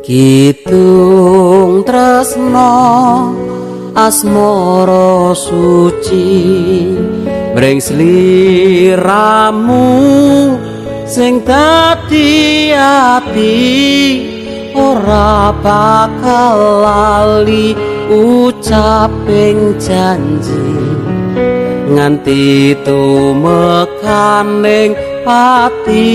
Kidung tresno asmara suci mring sliramu sing dadi ati ora bakal lali ucaping janji nganti tumekaning pati.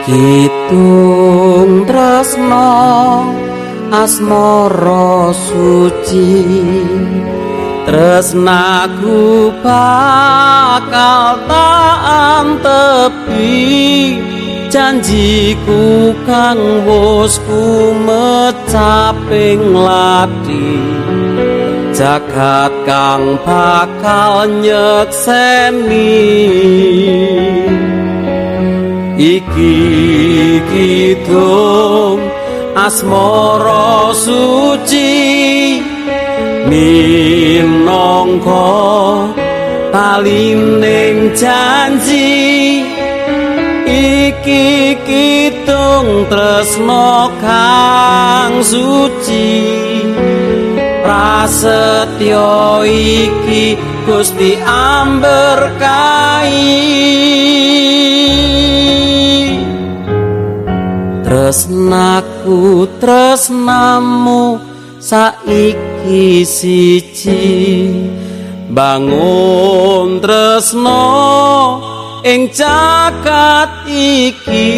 Kidung tresno asmara suci tresnaku bakal tak antepi janjiku kang wis kumecaping lathi jagat kang bakal nyekseni. Iki kidung asmara suci minangka talining janji. Iki kidung tresno kang suci prasetyo iki Gusti amberkahi. Tresnaku tresnamu saiki siji bangun tresno ing jagat iki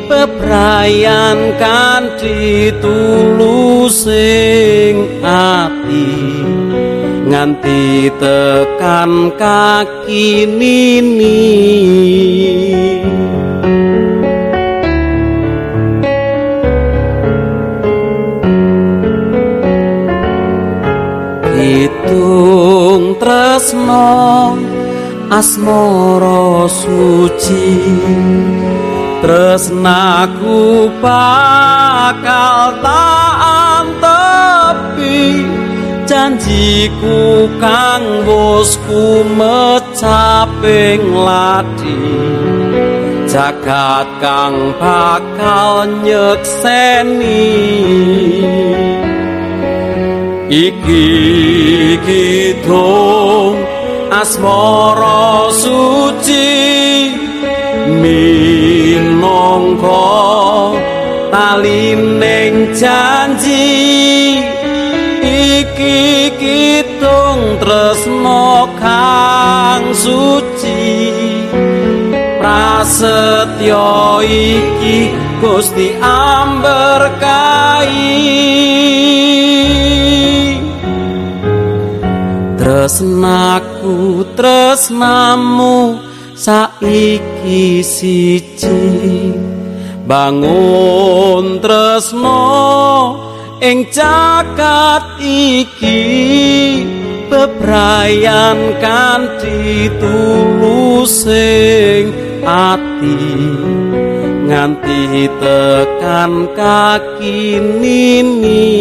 bebrayan kanthi tulusing ati nganti tekan kaki nini. Kidung tresno asmara suci tresnaku bakal tak antepi janjiku kang wis kumecaping lathi jagat kang bakal nyekseni. Iki kidung asmara suci minangka talining janji. Iki kidung tresno kang suci prasetyo iki Gusti amberkahi. Tresnaku tresnamu saiki siji bangun tresno ing jagat iki bebrayan kanthi tulusing ati nganti tekan kaki nini.